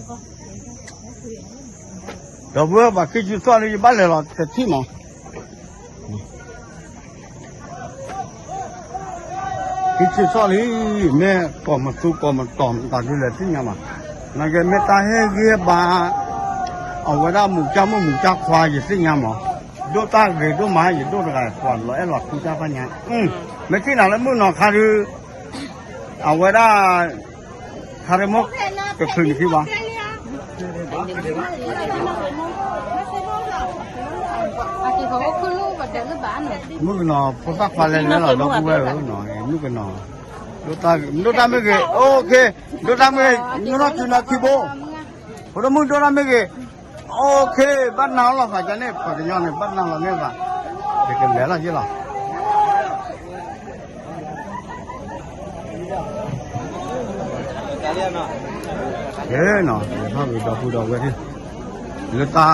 ဒီပုၢ်ဝဲၢ် ပှၤခံဆံသီလံ ယဘၣ်လဲၤလီၤတထံၣ်မး, ခံဆံသီလံ, မ့ၢ်ကိးမသူကိးမတီၤမတၤဒုလဲၣ်သ့ၣ်ညါမး, နာ်က့မ့ၢ်တၢ်ဟ့ၣ်ဂံၢ်ဟ့ၣ်ဘါ အဝဲဒၣ်မုၢ်ကၢ်မုၣ်မုၢ်ကၢ်ခွါ ယသ့ၣ်ညါမး, ဒိၣ်တၢ်ဂ့ၤဒိၣ်မး ယဒိၣ်တဂၤ ပှၤလီၤအဲၣ်လီၤထူတၢ်ဖးညါ, မ့ၢ်ထံၣ်နၤလၢမုၢ်နီၤခါဒု အဝဲဒၣ် ခါရ့မိၣ် တချုးနခံဘၣ်, မုၣ်ကနီၤဖိသၣ်ခွါလဲၤလဲၤလီၤ ဒီပုၢ်ဝဲၢ်ဧၢ, ဒိၣ်တၢ်မ့ၢ်ဂ့ၤ OK, ဒိၣ်တၢ်မ့ၢ်ဂ့ၤ ညိၣ်ထီၣ်စုနၤခံဘိ, ဖိဒိၣ်မုၣ်ဒိၣ်တၢ်မ့ၢ်ဂ့ၤ OK, ဘၣ်နၤလီၤသးကန့ၣ် ပှၤကညီန့ၣ် ဘၣ်နၤလီၤန့ၢ်သး, ယကလဲၤလီၤယ့ၢ်လီၤ. ကဲနီၤ ယထီၣ်ဂ့ၤဒီပုၢ်ဒီဝဲၢ်သ့ၣ် လၢတၢ်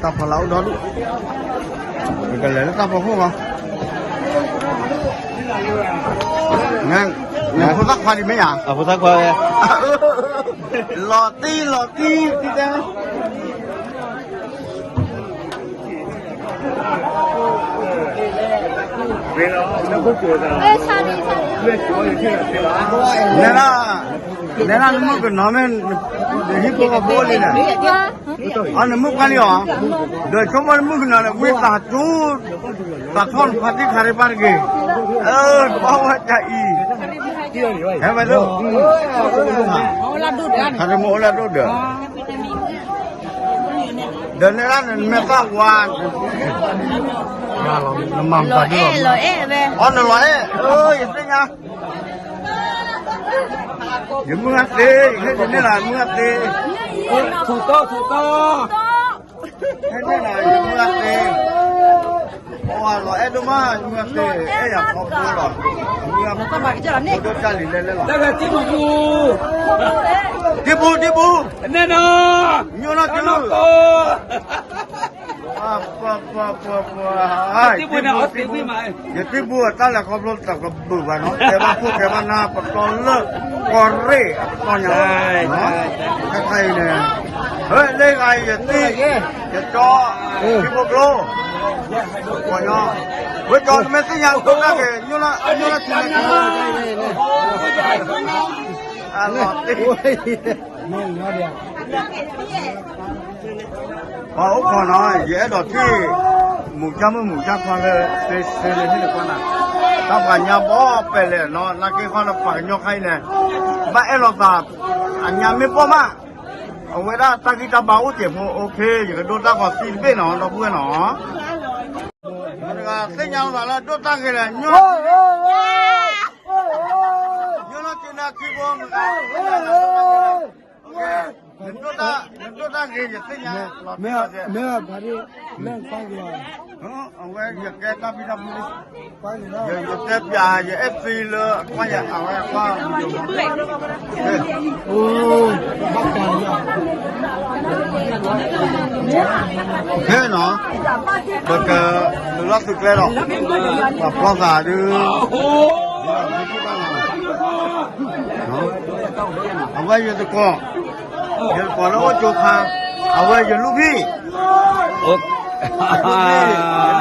တၢ်ဖီလာ်အိၣ်ဒီဒူၣ်, ယကလဲၤလၢတၢ်ဖီခိၣ်လီၤ. နဖိသၣ်ခွါဒံးမ့ၢ်ဧါ, အဖိသၣ်ခွါဝဲ, လီၤတံၢ်လီၤတံၢ်တံၢ်တဲ နဲဒၣ် နဲဒၣ်နမုၣ်ကနီၤမ့ၢ် နဟံၣ်ဖိဃီဖိအိၣ်လံလဲၣ်, အနမုၣ်ပှၢ်လံအီၤ, ဒီးဆိကမိၣ်နမုၣ်ကနီၤန့ၣ် ဝံသးစူၤ သးထီၣ်နဖါတံၢ်ခါရံၣ်ပၢ်တဂ့ၤ, တဘၣ်ဝဲတၢ်အံၤ, ဟဲဝဲဒၣ် ခါရံၣ်မိၢ်အိၣ်လၢဒိၣ်ဒီး ဒီးနဲဒၣ်နမဲာ်သၣ်ဝါ, နမၤမတၤဒ်လီၤ, အီနလီၤအဲၣ်, ယသ့ၣ်ညါ, ယမုၢ်ဂၤသ့, ယဟဲယန့ၢ်လၢမုၢ်ဂၤသ့, ထူတီထူတီ, ဟဲန့ၢ်လၢယမုၢ်ဂၤသ့, အလီၤအဲၣ်ဒိၣ်မး ယမုၢ်ဂၤသ့, အဲၣ်ယၤခီဖျိလီၤ, ယမုၢ်ဂၤဖိဒိၣ်တၢ်လံၤလဲၣ်လဲၣ်လီၤ, တံၢ်ပူၤတံၢ်ပူၤ, နဲနီၤ, ညိၣ်နီၢ်ကၠူ ပှၤပှၤပှၤပှၤ, ယတံၢ်ပူၤအတၢ်လဲၤခီဖျိတၢ်ကဘုၣ်ဘၣ်နီၤ, ကဲဘၣ်ခိၣ်ကဲဘၣ်နၢ် ပတီၢ်လၢကီၢ်ရ့ၣ်အပတီၢ်ညါ, ခဲခါအံၤန့ၣ်, လၢဂၤယတံၢ်, ယကၠီ, ထံဖိကျိ, ပှၤညီ, ဝဲကၠီနမ့ၢ်သ့ၣ်ညါ ဒိၣ်တၢ်ဂ့ၤ, ညိၣ်လၢညိၣ်လၢထံန့ၣ်, အလီၤတ့ၢ် ပှၤအိၣ်ခိးနီၤ, ယအဲၣ်ဒိးထံၣ် မုၢ်ကၠၢ်မုၣ်မုၢ်ကၠၢ်ခွါလၢ စ့စ့လၢဟ့ၣ်လၢကွၢ်နၤ, တၢ်ပှၤညါဘီပဲလဲၣ်နီၤ, နာ်က့ခီလၢပှၤကညီခါအံၤန့ၣ်, ဘၣ်အဲၣ်လိာ်သး, အညါမ့ၢ်ပီၢ်မး, အဝဲဒၣ်တၢ်ဂံၢ်တၢ်ဘါအိၣ်တ့ၢ်ဖိ, OK, ယကဒိတၢ်ဂီၤသံတဘ့ၣ်နီၤ, ဒီပုၢ်ဝဲၢ်နီၤ, တဂၤသ့ၣ်ညါလိာ်သးလၢဒိၣ်တၢ်ဂ့ၤလဲၣ်, ညိၣ် ညိၣ်နီၢ်က့ၤနၤခံဘိမတၤ, နဒိၣ်တၢ်ဂ့ၤယသ့ၣ်ညါလီၤ, မ့ၢ်, အဝဲယကဲတၢ်ဖံးတၢ်မၤလံ, ယတဲပျး ယအဲၣ်သံလၢအကွၢ်ယၤအဝဲကွၢ်, ခဲနီၤ, ပက, သုးလီၢ်သုးကျဲဒီး, ပှၤဖျီသးဒုး, အဝဲယသကိး, ယသကိးလၢအိၣ်ကၠိခါ, အဝဲယလူၢ်ဖံၣ်, ယ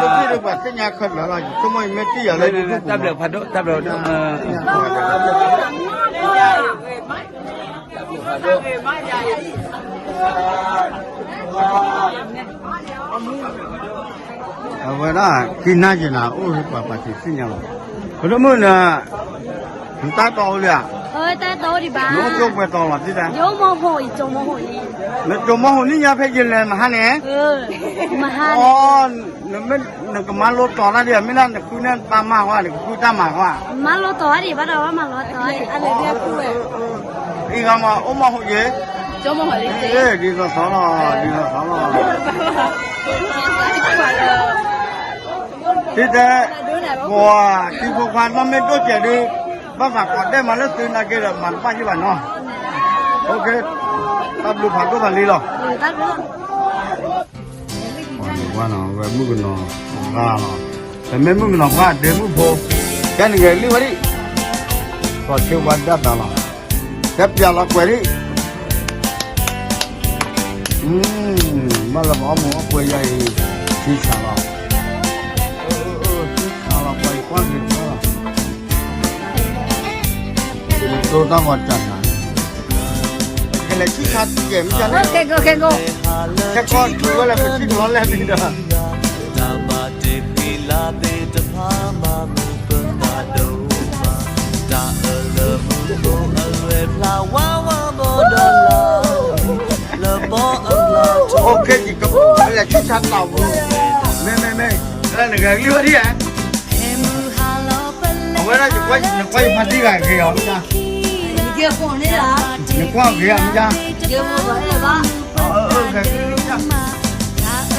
လူၢ်ဖံၣ်ဒုးပှၤသ့ၣ်ညါခဲလၢာ်လီၤ, ယဆိကမိၣ်ယမ့ၢ်တံၢ်ယၤလၢယလူၢ်ဖံၣ်, တၢ်ဘျုးဖးဒိၣ်, တၢ်ဘျုးဖးဒိၣ် အဝဲဒၣ် ကံနါယနၤ အိၣ်ပှၤပှၤတံၤသ့ၣ်ညါလီၤ, ပဒိၣ်မုၣ်နၤ, နတၢ်တီအိၣ်လံဧါ, နအိၣ်ကၠိပှဲၤတီၤလီၤသံတၢ်, နကၠိမီဟူးနံၣ်ညါဖဲယလဲၤမဟါန့ၣ်, မဟါ, အီ, နကမၤလိတီၤတၢ်ဒံး, မ့ၢ်ဒၣ်နဃုန့ၢ်တၢ်မၤကွၢ်, နကဃုတၢ်မၤကွၢ်, မၤလိတီၤဒံးဘၣ်ဒီး မၤလိတီၤဒံး, အံၤဂၤမး အိၣ်မီဟူးယဲ, ဒ်သိးသိးလီၤ, ဒ်သိးသိးလီၤ, တံၤတဲ, ပှၤတံၤဖိခွါနီၢ်မ့ၢ်ဒိၣ်စဲးဒုး, ဘၣ်သးကိးဒဲးမးလၢသုနာ်က့ဒီး မၤတဘၣ်ယံၣ်ဘၣ်နီၤ, တၢ်ဘျုးဖးဒိၣ်သးလံလီၤ. ဝဲမုၣ်ကနီၤပှၢ်လီၤ, ပမ့ၢ်မုၣ်ကနီၤပှၢ်ဒ့မုၣ်ဖိ, ကဲနဂဲၤလံဝဲဒၣ်, ပှၤခ့ဝါဒၣ်သးလီၤ, ကဲပျးလီၤကွဲးဒၣ် ဘၣ်လၢပအီၣ်မူအီၣ်ပှဲၤယၤအံၤ, ဆံဆးလီၤ, ဆံဆးလီၤ ပှၤအံၤကွၢ်က့ၤလီၤ, ဒိတၢ်ဂီၤတၢ်နၤ, ကလဲၤဆံဆးကဲၤမ့ၢ်ယၤ, ခဲကီၢ်တုၤဝဲလၢပထံၣ်ကလီၤလဲၣ်န့ၣ်ဒီး အိၣ်ခဲက့ၤကပူၤ လဲၤဆံဆးတၢ်ပူၤ, မ့ၢ်မ့ၢ်မ့ၢ်, လၢနဂၤကလံၤဝဲဒ်ဧါ, အဝဲဒၣ် နကွၢ်ယဖါတံၢ်ဂၤဂ့ၤအီၤ, နကွၢ်ဂ့ၤအီၤမ့ၢ်, အီၣ်ကီၢ်နၤလၢဖးလံန့ၣ်, အီၣ်ကီၢ်နၤလၢဖးလံ, တၢ်ဖိန့ၣ်, မုၣ်နီၢ်ပှၢ်နီၤ, မုၣ်နီၢ်ပှၢ်န့ၣ်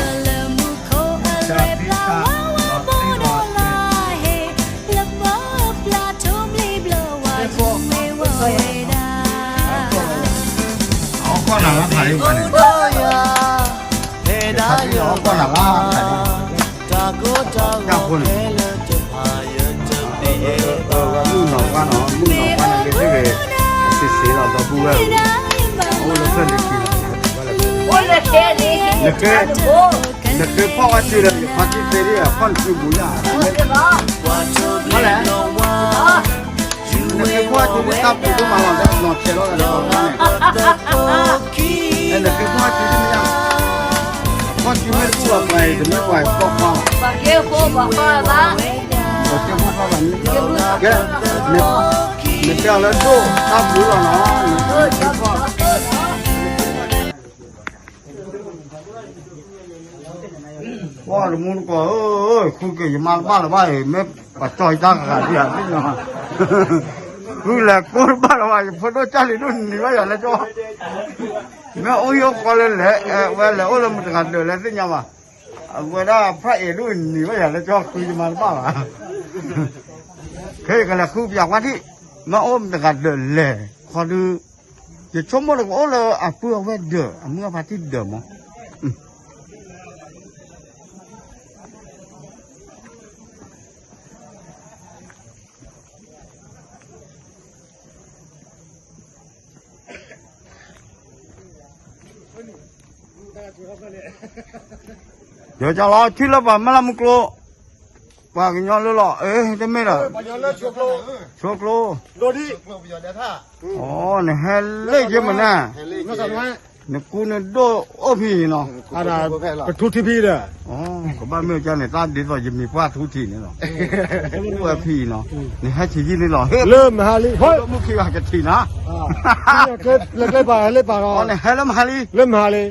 လၢသ့ၣ်ဂ့ၤ, အစံးစ့လီၤဒီပုၢ်ဝဲၢ်ဧၢ, အအိၣ်လၢဖျၢၣ်လၢခံလီၤ, နဃ့ဖီၣ်ဝဲစုဒီး ယဖါတံၢ်သ့ဒ် ဖီၣ်နစုပူၤယါ, လဲၣ်, နဃ့ဖီၣ်ဝဲစုဒ်တၢ်ပူၤဒိၣ်မးလီၤ နီၢ်ဆဲးလီၤဒီးန့ၣ်, နဃ့ဖီၣ်ဝဲစုဒ်မ့ၢ်ယါ, ဖီၣ်စုမ့ၢ်တဘူၣ်ဘၣ်ပှၤအံၤ တမ့ၢ်ပှၤအံၤဖီၣ်ဖီၣ်, ပှၤက့ဖိဘၣ်ဖီၣ်ဘၣ်, ပှၤက့ဖိဖီၣ်ဘၣ်န့ၣ်, ကဲ, နတဲအီၤလၢဒိၣ်တၢ်ပူၤလီၤနီၤ, နဃ့ဖီၣ် ပှၤတမူတကိးဧၢ, ဃုက့ၤယမါတဘၣ်လၢၤဘၣ်အံၤ, မ့ၢ်ပှၤကၠီၣ်ယတၢ်ဂၤဒ်ဧါသ့ၣ်ညါ, ဃုလဲၤကိၢ်တဘၣ်လၢၤဘၣ်, ယဖိဒိၣ်ကၢ်လံၤဒိၣ်နံၤဘၣ်ယၤလၢကၠီ, မ့ၢ်အိၣ်ဟံၣ်အိၣ်ဃီလၢလဲၤ, ဝဲလဲၤအိၣ်လၢမတၤတဂၤဒၢးလဲၣ်သ့ၣ်ညါဘၣ်, အဝဲဒၣ်ဖးအံၤဒိၣ်နံၤဘၣ်ယၤလၢကၠီ ဃုယမါတဘၣ်ဘၣ်, ခဲအံၤကလဲၤဃုပယီၤကွၢ်ထံၣ်, မ့ၢ်အိၣ်မတၤတဂၤဒၢးလဲၣ်, ခီဒု ယဆိကမိၣ်ဒီးကအိၣ်လၢအပုၢ်အဝဲၢ်ဒၢး အမုၢ်အဖါတံၢ်ဒၢးမး, ယကလီၤထံၣ်လၢပှၤမ့ၢ်လၢမူကျိ, ပှၤကညီလၢလီၤ, အ့ တမ့ၢ်ဒီး, ဆိကျိ, အိ နဟဲလၢယမနၤ, နကူနဒိၣ်အိၣ်ဖဲအံၤနီၤ, ပထူထံဖဲဒီး, ကဘၣ်မ့ၢ်ကန့ၣ် တၢ်ဒ်သိးယမ့ၢ်ပှၢ်ထူထံန့ၣ်လီၤ, အိၣ်ဝဲဖဲအံၤနီၤ, နဟဲဆံးယံာ်န့ၣ်လီၤ, ဟ့ၣ်လၢမဟါလံ, မုၢ်ခံဂၤကထံၣ်နၤ, လၢကျဲပာ် လၢပာ်ဒီး, နဟဲလၢမဟါလံ, လၢမဟါလံ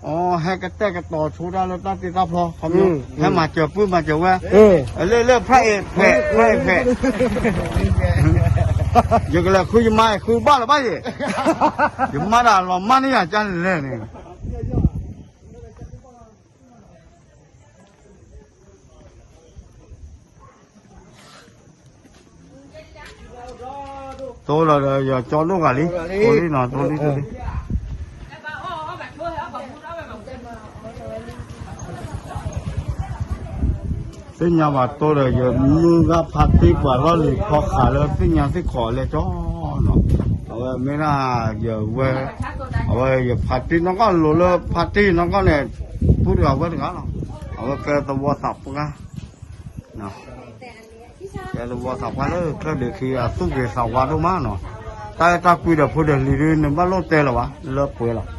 အိ ဟဲကတဲာ်ကတီၤဆိတၢ်လၢတၢ်တ့တၢ်ဖျီ, ဟဲမၤစၢၤပုၢ်မၤစၢၤဝဲၢ်, လၢလၢဖဲအံၤဖဲ ဖဲအံၤဖဲ, ယကလဲၤဃုယမါအံၤ ဃုဘၣ်လၢၤဘၣ်ယဲၢ်, ယမါဒၣ်လီၤမၢ်န့ၢ်ယၤကလဲၣ်န့ၣ် တိၢ်လီၤဒီး ယကၠီဒိၣ်ဂၤလံ, တိၢ်လံနီၤ တိၢ်လံ တိၢ်လံ, သ့ၣ်ညါဘၣ်တိၢ်ဒီး ယမုၢ်ဂၤဖါတံၢ်ပှၤလီၢ်လံၤခီဃာ်လၢသ့ၣ်ညါသ့ၣ်ခိးလဲၣ်ကၠီ, အဝဲမ့ၢ်ဒၣ်ယဝဲ, အဝဲယဖါတံၢ်နီၢ်ကီၢ်လိၤလၢဖါတံၢ်နီၢ်ကီၢ်န့ၣ်, ပုၢ်တဂၤဝဲၢ်တဂၤလီၤ, အဝဲကဲသဝီသးပှၢ် ကဲသဝီသးပှၢ်လၢချၢၣ်ဒ့ခံ အသူၣ်က့ၤသးဝါဒိၣ်မးနီၤ, တၢ်အဲၣ်တၢ်ကွံဒီးဖိဒီးလံၤဒုး နဘၣ်လိၣ်တဲလၢၤဘၣ် လၢပှဲၤလီၤ.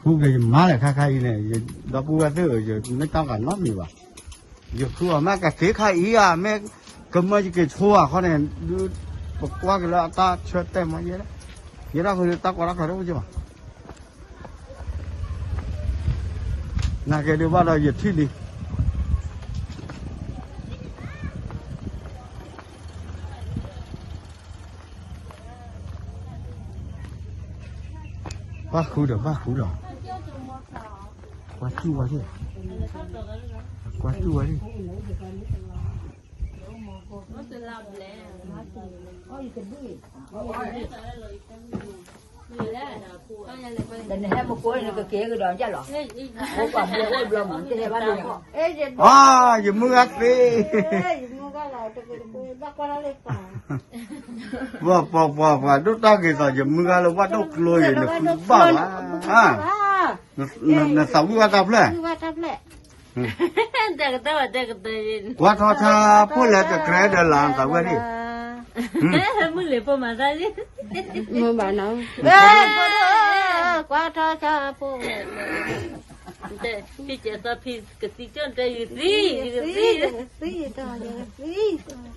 ဃုက့ၤယမါလဲၣ်ခါခါအံၤန့ၣ်, ဒီပုၢ်ဝဲၢ်သ့ၣ်ဧၢ, ယမ့ၢ်တၢ်ဂၤနီတမံၤဘၣ်, ယဃုအီၤမ့ၢ်ကက့ၤခါအံၤဧါ, မ့ၢ်ကမၢယက့ၤဆိဧါခီန့ၣ်, ဒုးပကွၢ်က့ၤလၢအတၢ်ဆၢတဲာ်မးယဲ, ယဲဒၣ်ဃုတၢ်ကီတၢ်ခဲတအိၣ်က့ဘၣ် နာ်က့ဒုးဘၣ်ဒီးယထံၣ်လံ. ဘၣ်ဃုဒီး ဘၣ်ဃုဒီး, ကွၢ်စူၣ်ဝဲဒၣ်, ကွၢ်စူၣ်ဝဲဒၣ်. ယမုၢ်ဂၤသ့, ပှၤပှၤပှၤပှၤဒိၣ်တၢ်ဂ့ၤသး ယမုၢ်ဂၤလၢပှၤဒိၣ်ကျိအံၤ နဃုဘၣ်ဘၣ်, နသးဝံၣ်ဘၣ်တၢ်ဖျၢၣ် ကွၢ်ထီၣ်ဆၣ်ဖိလဲၣ် တကြၢးဒီးလၢသးဝံၣ်ဒံး, မုၢ်လ့ၤဖိမၤသး, မုၢ်ဘၣ်နီၤ, ကွၢ်ထီၣ်ဆၣ်ဖိ, ဖံကဲသီဖံကသံကၠိၣ်တဲယသံ, ယသံ,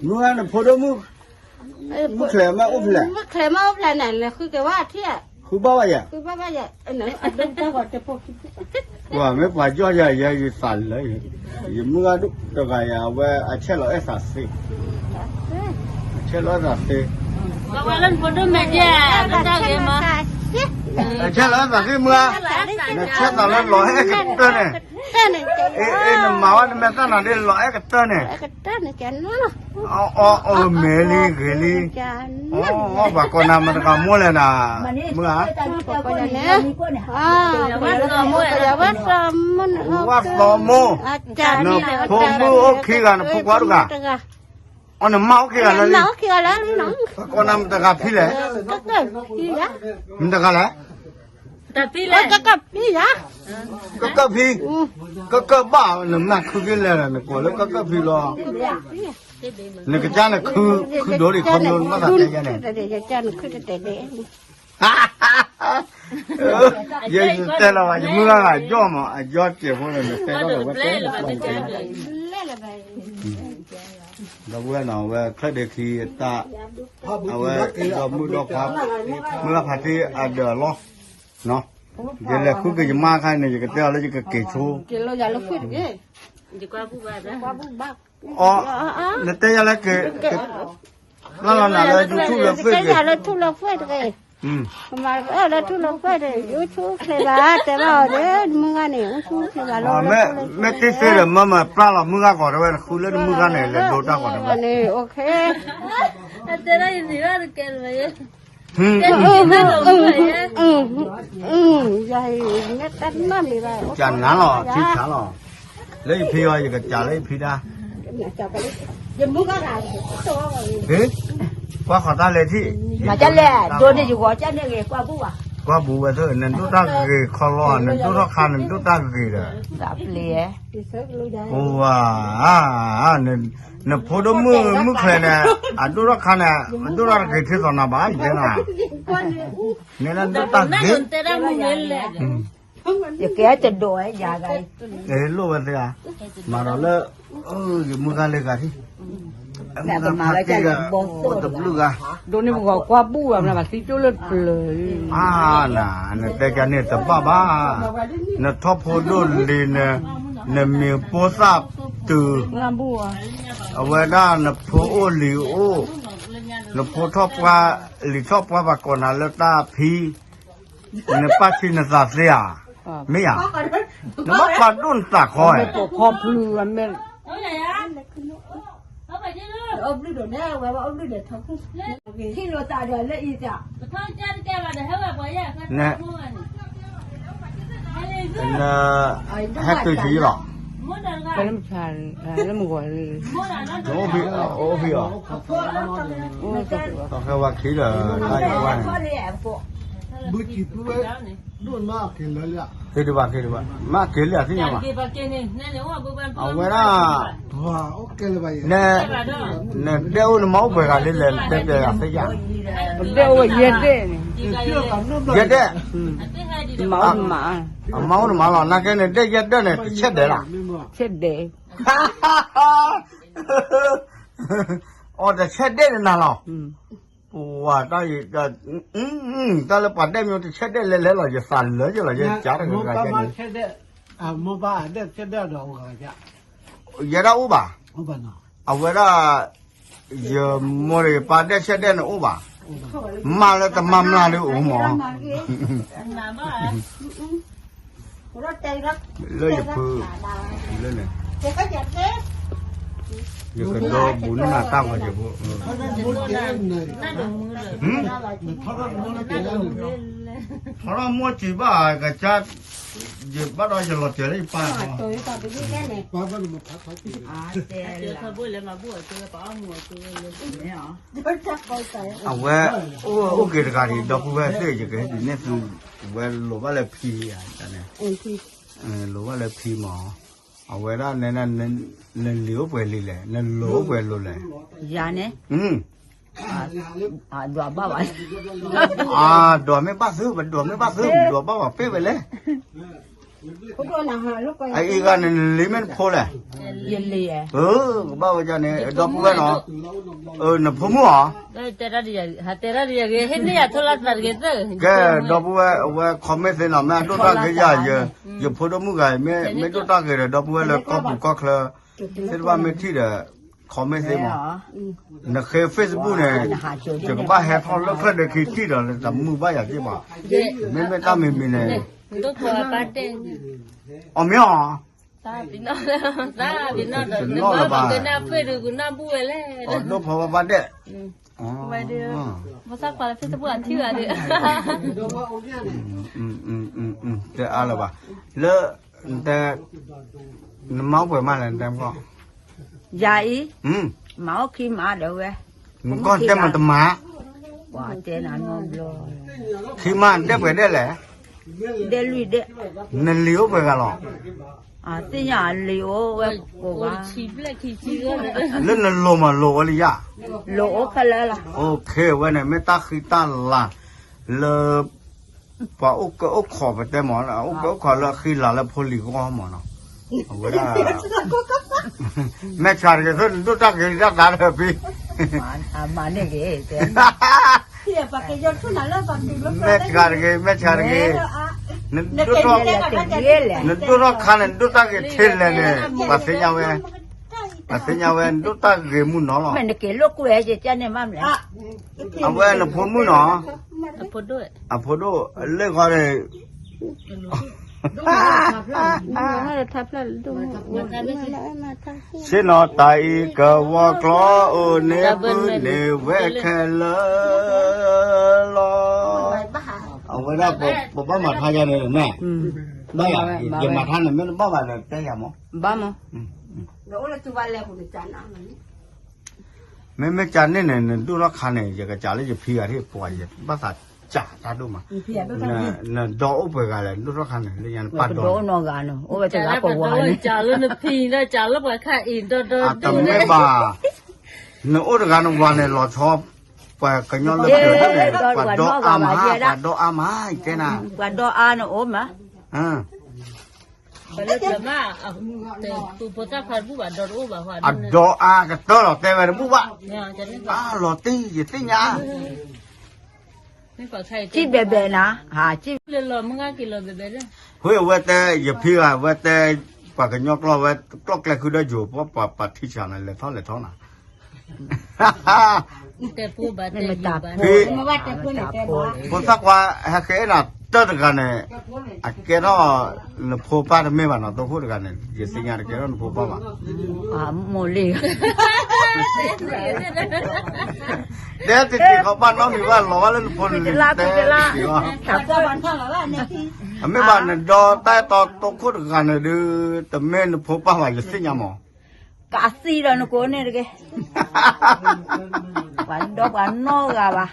မုၢ်ဂၤနဖိဒိၣ်မုၣ်, မုၢ်ချဲမ့ၢ်အိၣ်ဖျဲၣ်, မုၢ်ချဲမ့ၢ်အိၣ်ဖျဲၣ်န့ၣ် ဃုက့ၤဝဲထံၣ်, ဃုဘၣ်ဝဲယဲ, ဃုဘၣ်ဝဲယဲ, ပှၤမ့ၢ်ပှၤယီၢ်ယၤ ယဲယသးလၢ, ယမုၢ်ဂၤဒိၣ်တဂၤယၤ အဝဲအဆဲးလီၤအဲၣ်သးသ့, အဆဲးလီၤအဲၣ်သးသ့, အဆဲးလီၤအဲၣ်သးသ့မုၢ်ဧါ, နဆဲးသးလၢလီၤအဲၣ်ကတၢၢ်န့ၣ်, အဲ နမၤဝဲနမဲာ်သၣ်နၤဒ်လီၤအဲၣ်ကတၢၢ်န့ၣ်, အီၣ်အီၣ်အီၣ်မဲာ်လံဂ့ၤလံ, အီၣ်ပှၤကိးနၤမတၤတဂၤမိၢ်လဲၣ်နၤ, မုၢ်ဧါ, ဝၣ်သီမိၢ်, နဖိမုၣ်အိၣ်ခံဂၤ နဖိခွါတဂၤ, အီၣ်နမါအိၣ်ခံဂၤလၢ, ကိးနၤမတၤတဂၤဖံလဲၣ်, မတၤတဂၤလဲၣ်, ကကၢၣ်ဖံ, ကကၢၣ်ဘၣ် နမၤခုက့ၤလဲၣ် နကိးလၢကကၢၣ်ဖံလီၤ, နကစၢ်နခု, ခုဒိၣ်ဒံးခီဖျိနဘၣ်သးတဲယဲန့ၣ် ယတဲလီၤဘၣ် ယမုၢ်ဂၤဂၤယီၢ်မး အယီၢ်စဲးဖိန့ၣ် နတဲထီၣ်ဒီးဝဲတဲလီၤ, ဒီပုၢ်ဝဲၢ်နီၤ အဝဲချၢၣ်ဒ့ခံအတၢ်, အဝဲဒီမုၣ်ဒီခွါ, မုၢ်ဂၤဖးတံၢ်အဒၢးအလီၢ်, ယလဲၤဃုက့ၤယမါခါန့ၣ် ယကတဲအီၤလၢယကက့ၤဆိ, အီ, နတဲယၤလၢက့ၤ, လၢလီၤနၤလၢ YouTube လၢ Facebook တက့ၢ်, လၢ ထူၣ်လၢ Facebook န့ၣ် YouTube ချ့ဘၣ် တဲဘၣ်အီၤဒီး မုၢ်ဂၤန့ၣ် YouTube ချ့ဘၣ်လီၤ, မ့ၢ်တသ့ဒီး မ့ၢ်မၤပျၢ်လီၤ မုၢ်ဂၤကီးတဲဝဲ နဃုလၢနမုၢ်ဂၤန့ၣ် လဲၤဒိတၢ်ကီးတဲဝဲ, ယၤန့ၣ် နတၢ်နၢ်မံၤဘၣ်, ကနၤလီၤ ထံဆါလီၤ, လၢယဖံအီၤ ယကစးလၢယဖံတၢ်, ဟ့ၣ်, ကွၢ်ဃီၤတၢ်လဲၤထံၣ်, မၤကလဲၣ်, ဒိန့ၣ်ယဂီၤကန့ၣ်ဂ့ၤ ကွၢ်ဘူၣ်ဝဲ, ကွၢ်ဘူၣ်ဝဲသ့ၣ် နဒိၣ်တၢ်ဂ့ၤခီလီၤ နဒိၣ်ထီၣ်ခါ နဒိၣ်တၢ်ဂ့ၤဒီး, ပဝါ, နဖိဒိၣ်မုၣ်မုၣ်ချဲန့ၣ်, အဒိၣ်ထီၣ်ခါန့ၣ်, အဒိၣ်ထီၣ်တဂ့ၤထံသီနၤဘၣ် ယတဲနၤ, နဒိၣ်တၢ်ဂ့ၤ, ယကဲတဒိးဝဲယၤ, လိၣ်ဝဲသ့ဧါ, မၤဒီးလၢ, ယမုၢ်ဂၤလၢဂၤထံၣ်, မုၢ်ဂၤဖးတံၢ်ဂၤ, တဘျုးဂၤ, ဒိန့ၣ်ပဂီၤကွၢ်ဘူၣ်ဝဲ မ့ၢ်ဘၣ်သံကၠိၣ်လၢပျၢၤ, အါနၤ, နတဲကန့ၣ်တဘၣ်ဘၣ်, နထီၣ်ဖိဒိၣ်လံၤ, နမံၤပိၢ်သၣ်တုၤ, အဝဲဒၣ်နဖိအိၣ်လံၤအိၣ်, နဖိထီၣ်ပှၢ်, လံၤထီၣ်ပှၢ်ပှၤကိးနၤလၢတၢ်ဖံ နပၢ်ဆံးနသးသ့ဧါ, မ့ၢ်ဧါ, နဘၣ်ပာ်ဒိၣ်နသးခီ, န, ဟဲတုၤဆံလီၤ, အိၣ်ဖံအီၤ, ဟဲဝဲခံဒီး, ဘုကံပုဝဲ, ဒိၣ်မးက့ၤလၢာ်, က့ၤဒံးဘၣ် က့ၤဒံးဘၣ် မ့ၢ်က့ၤလၢာ်သ့ၣ်ညါဘၣ်, အဝဲဒၣ်, နဒဲအိၣ်နမါအိၣ်ပှဲၤဂၤလံလဲၣ် နတဲပျဲယၤသ့ၣ်ညါ, ဒဲအိၣ်ယဲၢ်ဒဲၣ်န့ၣ်, ယဲၢ်ဒဲၣ်, မၤအိၣ်နမါ, အမါအိၣ်နမါလီၤ နာ်က့န့ၣ် ဒဲၣ်ယဲၢ်ဒဲၣ်န့ၣ် တဆဲးဒဲးလီၤ, ဆဲးဒဲး, အီၤတဆဲးဒဲးန့ၣ်နၤလီၤ, ပှၤတၢ်, တၢ်လၢပှၤဒဲၣ်မ့ၢ်တဆဲးဒဲးလဲၤလဲၤလီၤ ယသးလၢာ်ယလီၤ ယကးတဂၤဂၤယဲန့ၣ်, ယဲဒၣ်အိၣ်ဘၣ်, အဝဲဒၣ်, ယမိၢ်ဒီးယပၢ်ဒဲၣ်ဆဲးဒဲၣ်န့ၣ်အိၣ်ဘၣ်, မၤလၢတမၤမျးလၢအိၣ်မး, လၢယဖု, လၢန့ၣ် ယကဒိဘူးနတၢ်ဂီၤက့ၤဖိ, ထီထီၣ်မိၢ်စံးဘၣ်ကစၢ်, ယဘၣ်ဒီးယလီၤတဲာ်လၢယပၢ်, အဝဲ, အိၣ်က့ၤတဂၤဒံး ဒီပုၢ်ဝဲၢ်သ့ၣ် ယကဟဲဒုးနဲၣ်သု, ဝဲလိၤဘၣ်လၢဖံဧါန့ၣ်, လိၤဘၣ်လၢဖံမး, အဝဲဒၣ်နဲ, နလံၤအိၣ်ပှဲၤလံလဲၣ်, နလိၤအိၣ်ပှဲၤလိၤလဲၣ်, ယၤန့ၣ်, ဒွးဘၣ်ဘၣ်, ဒွးမ့ၢ်ဘၣ်သု, ပဒွးမ့ၢ်ဘၣ်သု, ဒွးဘၣ်ဘၣ်ပ့ၢ်ဝဲလဲၣ်, အအံၤဂၤန့ၣ် နလံၤမ့ၢ်နဖိလဲၣ်, ယလံၤ, ကဘၣ်ဝဲဒ်န့ၣ် ဒီပုၢ်ဝဲၢ်နီၤ, နဖိမုၣ်ဧါ, ကဲ ဒီပုၢ်ဝဲၢ် အဝဲ comment သ့နီၤ, မ့ၢ်အဒိၣ်တၢ်ဂ့ၤယၤ, ယဖိဒိၣ်မုၣ်ဂၤအံၤ မ့ၢ်ဒိၣ်တၢ်ဂ့ၤဒီး ဒီပုၢ်ဝဲၢ်လၢကီၢ်ပူၤကီၢ်ချၢ သ့ၣ်တဖၣ်မ့ၢ်ထံၣ်ဒီး comment သ့မး, နဃ့ Facebook န့ၣ်, ယကဘၣ်ဟဲထီၣ်လၢဖျၢၣ်ဒ့ခံထံၣ်ဒီး တမုာ်ဘၣ်ယၤသ့ဘၣ်, မ့မ့ၢ်တၢ်မံၤမံၤန့ၣ်, အီၣ်မ့ၢ်အီၤ, တနီၣ်လၢၤဘၣ်, ဒိၣ်ဖီဝဲဘၣ်ဒဲး, တဲအါလၢၤဘၣ်, လၢ, နတဲ, နမါအိၣ်ပှဲၤမးလဲၣ် နတဲမကီၢ်, ယၤအံၤ, မၤအိၣ်ခံမးဒီးဝဲ, မကီၢ်တဲမၤတမၤ, ပှၤတဲနၤနီတဘျီ, ခံမးဒဲးပှဲၤဒဲးလဲၣ်, ဒဲးလွံၢ်ဒဲး, နလံၤအိၣ်ပှဲၤဂၤလီၤ, သ့ၣ်ညါလံၤအိၣ်ဝဲကိးဂၤ, လၢနလိၤမးလိၤဝဲလံယၤ, လိၤအိၣ်ခဲလၢာ်လီၤ, ဝဲန့ၣ် မ့ၢ်တၢ်ဃံတၢ်လၤ, လၢ ပှၤအိၣ်ကဲအိၣ်ခိးပတဲမး, အိၣ်ကဲအိၣ်ခိးလၢအဃံလၤလၢဖိလံၤဂီၢ်မးနီၤ, အဝဲဒၣ်, မဲာ်ဆှးတဂ့ၤ နဒိၣ်တၢ်ဂ့ၤတၢ်ဒါတဖံ, မဲာ်ဆှးတဂ့ၤ မဲာ်ဆှးတဂ့ၤ, နဒိၣ်ထီၣ်, နဒိၣ်ထီၣ်ခါန့ၣ် နဒိၣ်တၢ်ဂ့ၤထဲလဲၣ်န့ၣ်, ပှၤသ့ၣ်ညါဝဲ, ပှၤသ့ၣ်ညါဝဲ နဒိၣ်တၢ်ဂ့ၤမုၢ်နီၤလီၤ, အဝဲနဖိမုၣ်နီၤ, အဖိဒိၣ်လၢဃီန့ၣ် ဆ့ၣ်နီၤတၢ်အံၤကဝီၤကျီအိၣ်န့ၣ်ပုၢ်န့ၣ်ဝဲခဲလၢာ်လီၤ, အဝဲဒၣ်ပဘၣ်မၤထါယၤန့ၣ်, ဘၣ်ယၤ, ယမၤထါန့ၣ် မ့ၢ်တဘၣ်ဘၣ်ဒီးတဲယၤမး, ဘၣ်မး မ့မ့ၢ်ကန့ၣ်န့ၣ် နဒိၣ်ထီၣ်ခါန့ၣ် ယကစးလၢယဖံဂၤထံၣ် ပှၤယဘၣ်သးစးတၢ်ဒိၣ်မး, နဒီအိၣ်ပှဲၤဂၤလဲၣ် နဒိၣ်ထီၣ်ခါန့ၣ် လၢညါနပၢ်ဒီ, အတမ့ၢ်ဘၣ်, နအိၣ်တဂၤနဝၤန့ၣ် လီၤဆီ, ပှၤကညီလၢပျၢၤန့ၣ် ပှၤဒီအါမး, ပှၤဒီအါမး ယတဲနၤ, ပှၤဒီအါန့ၣ်အိၣ်မး အဒီအါကတၢၢ်လီၤ တဲဝဲတဘူၣ်ဘၣ်, အလီၤတံၢ် ယသ့ၣ်ညါ, ထံၣ်ဘဲဘဲနၤ, ဃိအဝဲတဲ ယဖံဂၤ အဝဲတဲ ပှၤကညီကျီၢ်ဝဲ ကျီၢ်ကျဲဃုဒီးယိၤ ပှၤပှၤထံၣ်ဆးနၤ လဲၤထီၣ်လဲၤထီၣ်နၤ ဖိသၣ်ခွါ ဟဲက့ၤအဲၣ်နၤတၢ်တဂၤန့ၣ် အကဲထီၣ် နဖိပၢ်တမ့ၢ်ဘၣ်နီၤ သိခိၣ်တဂၤန့ၣ် ယသ့ၣ်ညါတကဲထီၣ်နဖိပၢ်ဘၣ်, မိၢ်လ့ၣ်, တဲတက့ၤခီဘၣ်နီတမံၤဘၣ်လီၤဘၣ်လၢနဖိနလံၤတဲတက့ၤဘၣ်, အမ့ၢ်ဘၣ်နဒီတၢ်အဲၣ်တီသိခိၣ်တဂၤန့ၣ်ဒုး တမ့ၢ်နဖိပၢ်ဘၣ် ယသ့ၣ်ညါမး ကးသံဒီးနကိးန့ၣ်တက့ၢ်, ပှၤဒီပှၤနီၢ်ဂၤဘၣ်,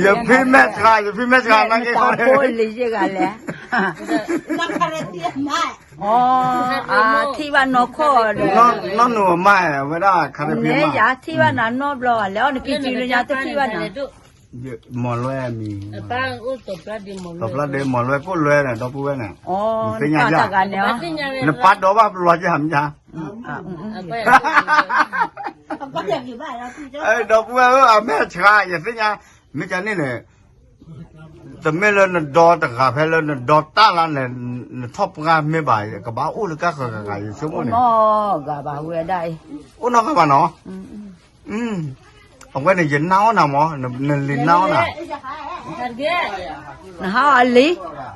ယဖံမဲာ်ဆှး ယဖံမဲာ်ဆှး နက့ၤဃီန့ၣ် ဖိလံၤယဲၢ်ဂၤလဲၣ်, အထံၣ်ဘၣ်နီၢ်ခိၣ်ဒီး နီၢ်နူၤအမါ ဝဲဒၣ်ခါတဖံမး န့ၣ်ယထံၣ်ဘၣ်နၤနီတဘျီဘၣ် လဲၤအီၣ်နကံကံလၢညါတထံၣ်ဘၣ်နၤ မီၤလွဲမံၤ, သီဖျါဒ့ မီၤလွဲကိၣ်လွဲန့ၣ် ဒီပုၢ်ဝဲၢ်န့ၣ်, သ့ၣ်ညါယၤ, နပၢ်ဒီဘၣ်ပလီၤက့ၤဟးမ့ၢ်ညါ, ဒီပုၢ်ဝဲၢ်ဧၢ အမဲာ်ဆှး ယသ့ၣ်ညါ, မ့ၢ်ကန့ၣ်န့ၣ်, တမ့ၢ်လၢနဒီတဂၤဖဲလၢနဒီတၢ်လၢန့ၣ်, နထီၣ်ပှၢ်မ့ၢ်ဘၣ် ကဘၣ်အိၣ်လၢကါဃၢၤဂၤဂၤ ယဆိကမိၣ်န့ၣ်, အိၣ်နီၢ်ဂၤဘၣ်ဝဲဒၣ်အံၤ, အိၣ်နီၢ်ဂၤဘၣ်နီၤ, အ အဝဲန့ၣ် ယနၢ်အီၣ်နၤမး, နလံၤနၢ်အီၣ်နၤ, နဟးအီၣ်အလံၤ, အၢ ဒီ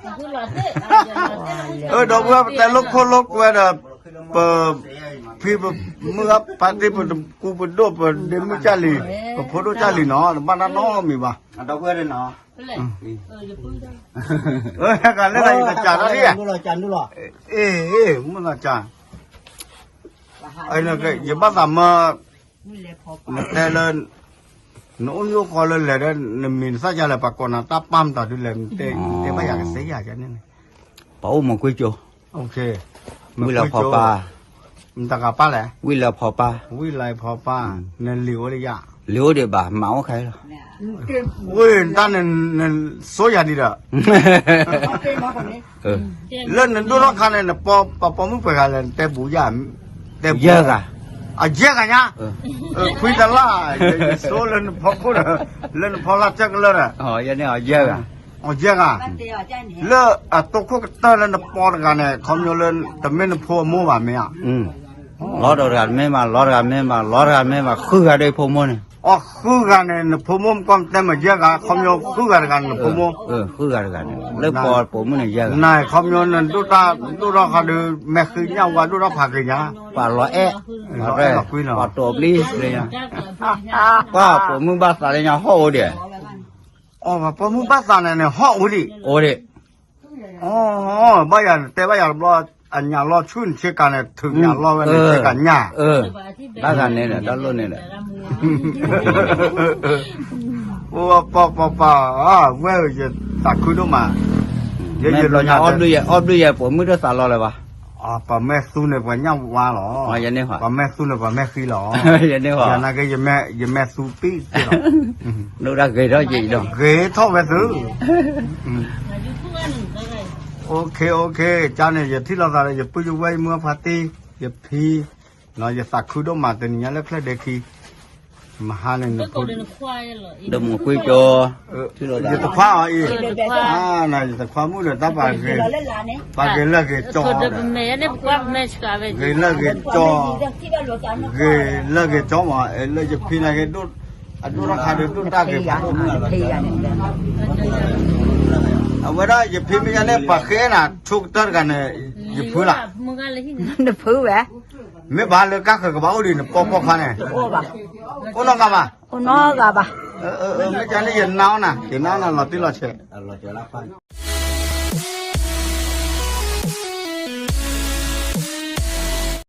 ပုၢ်ဝဲၢ် ပတဲလိာ်ခိၣ်လိာ်ကွဲဒီး, ပဖံပမုၢ်ဂၤဖါတံၢ် ပတကူပဒိၣ် ပဒ့မုၣ်ကၢ်လံၤ, ပဖိဒိၣ်ကၢ်လံၤနီၤ တဘၣ်တၢ်နီတမံၤဘၣ်. အၢ ဟဲကလၢယကစးထီၣ်ဒ်, အ့ၣ် မုၢ်လီၤစး, ယဘၣ်သးမၢ နတဲလၢ နအိၣ်ဟံၣ်အိၣ်ဃီလၢလဲၤဒီး နမံၤနသၣ်ကလဲၣ် ပှၤကိးနၤတၢ်ပၢ်မတၤဒုလဲၣ် နတဲဘၣ်ယၤကစဲယၤန့ၣ်, ပှၤအိၣ်မုာ်ကွ့ကၠိ, ဝံလၢဖီပၢ်, မတၤဂၤပၢ်လဲၣ်, ဝံလၢဖီပၢ်, ဝံလၢဖီပၢ်, နလံၤအိၣ်လၢယၤ, လံၤအိၣ်ဒံးဘၣ် မၤအိၣ်ခဲလီၤ, ဝံတၢ်န နစိယၤဒံးဒီး လၢနဒိၣ်ထီၣ်ခါန့ၣ် နပှၤပိာ်မုၣ်ပှဲၤဂၤလဲၣ် နတဲဘူးယၤ, တဲဘူးယဲၢ်ဂၤ, အယဲၢ်ဂၤညါ, ခွံတလၢ်, ယဆိလၢနဖီခိၣ်ဒီး, လၢနဖီလာ်တၢ်ကလၢာ်ဒီး, ယဲၢ်ဂၤ, လၢအတိခိၣ်ကတၢၢ်လၢနပီတဂၤန့ၣ် ခီဖျိလၢတမ့ၢ်နဖိအမိၢ်ဘၣ်မ့ၢ်ဧါ, လီၤတဂၤတမ့ၢ်ဘၣ် လီၤတဂၤမ့ၢ်ဘၣ် လီၤတဂၤမ့ၢ်ဘၣ် ဃုဂၤဒီးဖိမိၢ်န့ၣ်, အဃုဂၤန့ၣ် နဖိမိၢ်မ့ၢ်ကီၢ်တဲမ့ၢ်ယဲၢ်ဂၤ ခီဖျိဃုဂၤတဂၤန့ၣ် နဖိမိၢ် ဃုဂၤတဂၤန့ၣ် လၢပီပိာ်မုၣ်န့ၣ်ယဲၢ်ဂၤ, နခီဖျိနဒိၣ်တၢ်ဒိၣ်ထီၣ်ခါဒီး မဲာ်ဃံညၣ်ဝါဒိၣ်ထီၣ်ဖးက့ၤညါ, ပှၤလီၤအဲၣ်, လီၤအဲၣ်လီၤကွံလီၤ, ပှၤတိာ်ပျံၤညါ, ပှၤပိာ်မုၣ်ဘၣ်သးလၢညါဟီၣ်အိၣ်ဒံး, အၢ ပှၤပိာ်မုၣ်ဘၣ်သးန့ၣ်န့ၣ် ဟီၣ်အိၣ်ဒံး, အိၣ်ဒံး, အၢ ဘၣ်ယၤနတဲဘၣ်ယၤတဘျီ, အညၣ်လီၢ်ဆူၣ်နဆ့ကၤန့ၣ် ထုးညၣ်လီၢ်ဝဲန့ၣ် ဆ့ကၤညၣ်, ဘၣ်ဂၤန့ၣ်ဒီး တၢ်လိၣ်န့ၣ်ဒီး ပပပပ, ဝဲ ယသးခုဒိၣ်မး, ယ ယ အီၣ်ဘျုးယဲ ပိာ်မုၣ်တသးလီၤလၢၤဘၣ်, ပှၤမဲာ်သူန့ၣ် ပှၤညၣ်ဝါလီၤ, ပှၤမဲာ်သူန့ၣ် ပှၤမဲာ်ဃံလီၤ, ယနာ်က့ ယမဲာ်သူပံၣ်လီၤ, ဒိၣ်တၢ်ဂ့ၤထီၣ်က့ၤဒီး ဂ့ၤထီၣ်ဝဲသု OK OK, ကန့ၣ် ယထံၣ်လိာ်သးဒီး ယပုၢ်ယဝဲၢ် ယမုၢ်ဖါတံၢ် ယဖံ, ယသးခုဒိၣ်မး တနံၤညါလၢချၢၣ်ဒဲခံ, မဟါန့ၣ် ဒီးမုၢ်ကွ့ကၠီ, ယတခွါအီၤအံၤ, ယတခွါမုၣ်ဒီးတၢ်ပာ်ဂ့ၤ, ပာ်ဂ့ၤလၢဂ့ၤကၠီ, ဂ့ၤလၢဂ့ၤကၠီ, ဂ့ၤလၢဂ့ၤကၠီမး, လၢယဖံန့ၣ်ဂ့ၤ, အဒိၣ်ထီၣ်ခါဒီးဒိၣ်တၢ်ဂ့ၤဖးဒိၣ်မး, အဝဲဒၣ်ယဖံမ့ၢ်ယါန့ၣ် ပှၤဃ့နၤ ဆိကတၢၢ်တဂၤန့ၣ် ယဖုလၢ်, နဖုဝဲ, မ့ၢ်ဘၣ်လၢကါဃၢၤကဘၣ်အိၣ်ဒံး နပီပီခါန့ၣ်, အိၣ်နီတဂၤဘၣ်, အိၣ်နီတဂၤဘၣ်, မ့ၢ်ကန့ၣ် ယနာ်အီၤနၤ ယနာ်အီၤနၤ လီၤတံၢ်လီၤဆဲး,